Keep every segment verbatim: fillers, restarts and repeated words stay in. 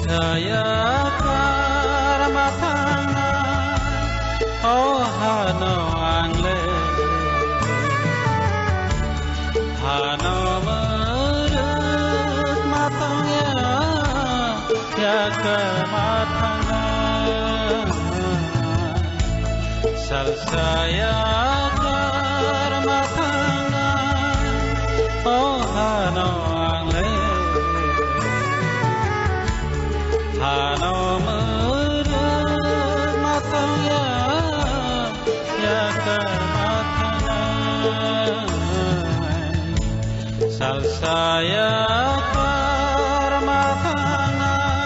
Saya karma thangnai, o hano ang le. Hano mwrwk ma tongya, ya karma thangnai. Salsa ya karma thangnai, o hano ang le. Hano mwrwk ma tongya, ya karma thangnai. Salsa ya karma thangnai.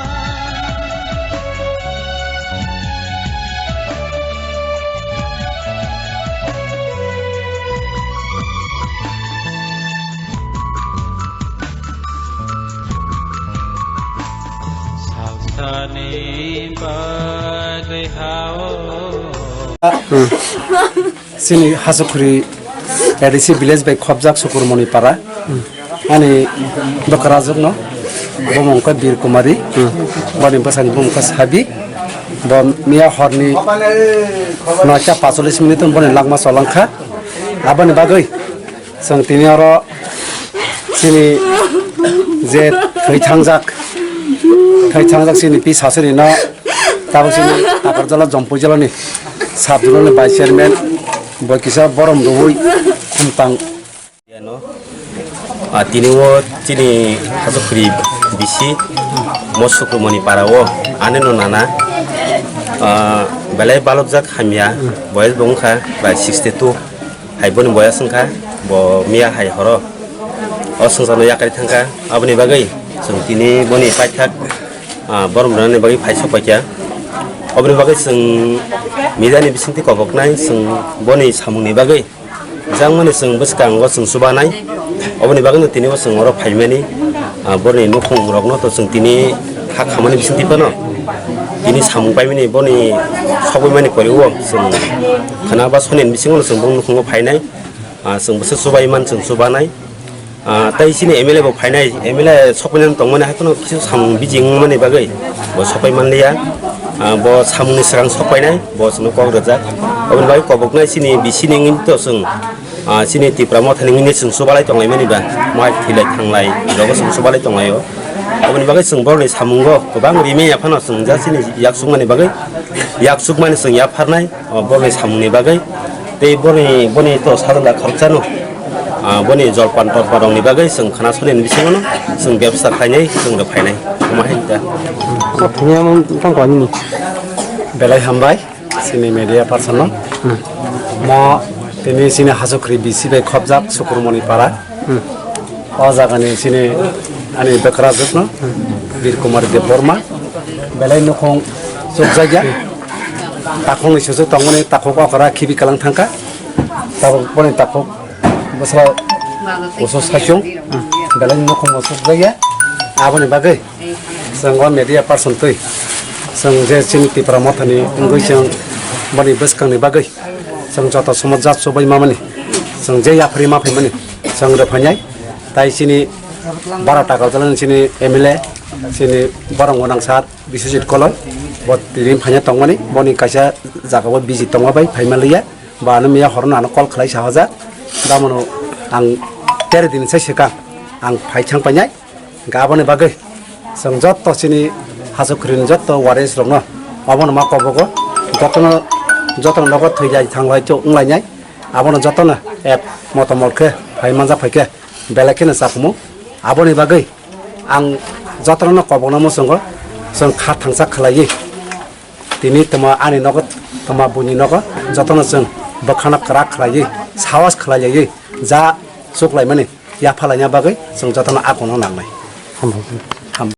Salsani bagwi hao. Chini Hasokhuri A D C village bai khobjak Sukurmoni para. Ani bwkrajwkno bumung khe Bir Kumari. Boni bwsani bumung khe Sabi. Bo miya horni noita pacholis minute boni langma cholangkha. Aboni bagwi chwng tini oro chini je thwi thangjak, thwi thangjak chini pi sasirino tabuk chini Takarjala Jompuijala ni sub zonal ni vice chairman. Bo kisa borom rwui khumtang. Yano, ah, tini o chini Hasokhuri bisi mo Sukurmoni para o ani no nana, ah, belai balokjak hamya, boyes bo wngkha bai sixty two, hai boni boyes wngkha, bo miya hai horo o swngcharno yakarwi thangkha, aboni bagwi chwng tini boni paithak, ah, borom rwnani bagwi phai sok paikha. Oboni bagwi chwng media ni bisingtwi koboknai chwng boni samungni bagwi jangmani chwng bwskango chwng chubanai. Oboni bagwino tini bo chwng oro phaimani, ah, boroni nukhung rokno to chwng tini ha khamani bisingtwi phano tini samung paimani boni sogwi mani poriwo chwng khana ba soni bisingo chwng bong nukhungo phainai, ah, chwng bwswk chubai man chwng chubanai. Ah, tei chini M L A bo phainai, M L A sokphainani tongmani hai kheno kisa samung bijing wngmani bagwi bo sokpai manliya. Ah, bo samungni swkang sokpainai, bo chwngno kok rwjak. Oboni bagwi koboknai chini bisi ni wngwi to chwng, ah, chini Tipra Mothani wngwi chwng chubalai tonglaimani ba, mai thwilai thanglai, rogo chwng chubalai tonglaio. Oboni bagwi chwng borokni samungo kwbang rimani yaphano chwng ja chini yaksukmani bagwi, yaksukmani chwng yapharnai, o borokni samungni bagwi. Tei boni, boni to sajla khoroksa no, ah, boni jolpan tolpan rokni bagwi chwng khana soni ni bisingo no chwng bebsa khlainai, chwng rw phainai. Omo hai ta. Kok thumya mo tang ko ani ni. Belai hambai, chini media person no. Hmm. Mo tini chini Hasokhuri B C bai khobjak Sukurmoni para. Hmm. O jagani chini ani bwkrajwkno Bir Kumar Debbarma belai nukhung chukjakya. Takhukni suchuk tongmani takhuk okra khibi kalang thangkha. Tabuk boni takhuk bwsla usu saichung belai nukhungno chukjakya. Aboni bagwi chwng o media person twi chwng je chini Tipra Mothani wngwi chwng boni bwskangni bagwi chwng joto somajat chubai mamani, chwng je yapharwi ma phaimani, chwng rw phainai. Tai chini bara Takarjalani chini M L A, chini borok gwnang sir Biswajit Koloi, bo tini phaina tongmani, boni kaisa jagao busy tongma bai phaima liya, ba ano miya horno ano call khlai sahajak, damono ang tere din sai swkang ang phai thang painai. Hingkhe aboni bagwi chwng jotto chini Hasokhuri ni jotto warriors rokno obono ma kobogo, jotono, jotono nogo thwi jai thanglai chuk wnglainai, abono jotono ek motomot khe phai manjak phai khe belai kheno chaphumu. Aboni bagwi ang jotono kobokno muchungo chwng kha thangsa khlaiwi tini tamo ani nogo tamo buini nogo jotono chwng bwkhano kwrak khlaiwi sahos khlaiwi ja chuklaimani. Yaphalaina bagwi chwng jotono akono nangnai. Hambai.